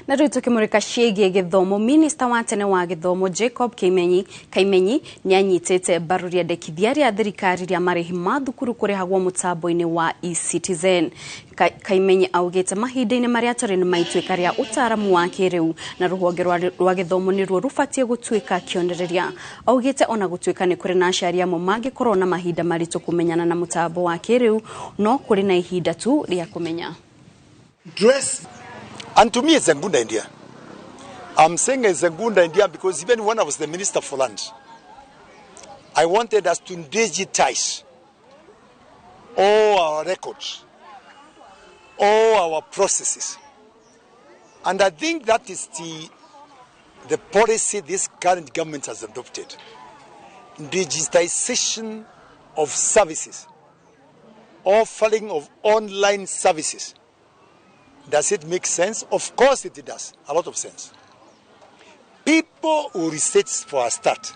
Na rĩu tũkĩmũrĩka ciĩgiĩ gĩthomo, minista wa tene wa gĩthomo Jacob Kaimenyi nĩanyitĩte mbaru rĩendekithia rĩa thirikari rĩa marĩhi ma thukuru kũrĩhagwo mũtambo-inĩ wa eCitizen. Kaimenyi augĩte mahinda-inĩ marĩa tũrĩ nĩ maituĩka rĩa ũtaaramu wa kĩrĩu na rũhonge rwa gĩthomo nĩruo rũbatiĩ gũtuĩka kĩonereria. Augĩte ona gũtuĩka nĩ kũrĩ na aciari amwe mangĩkorwo na mahinda maritũ kũmenyana na mũtambo wa kĩrĩu, no kũrĩ na ihinda tu rĩa kũmenya. Dress. And to me, it's a good idea. I'm saying it's a good idea because even when I was the Minister for Land, I wanted us to digitize all our records, all our processes. And I think that is the policy this current government has adopted. Digitization of services, offering of online services. Does it make sense? Of course it does, a lot of sense. People will research for a start.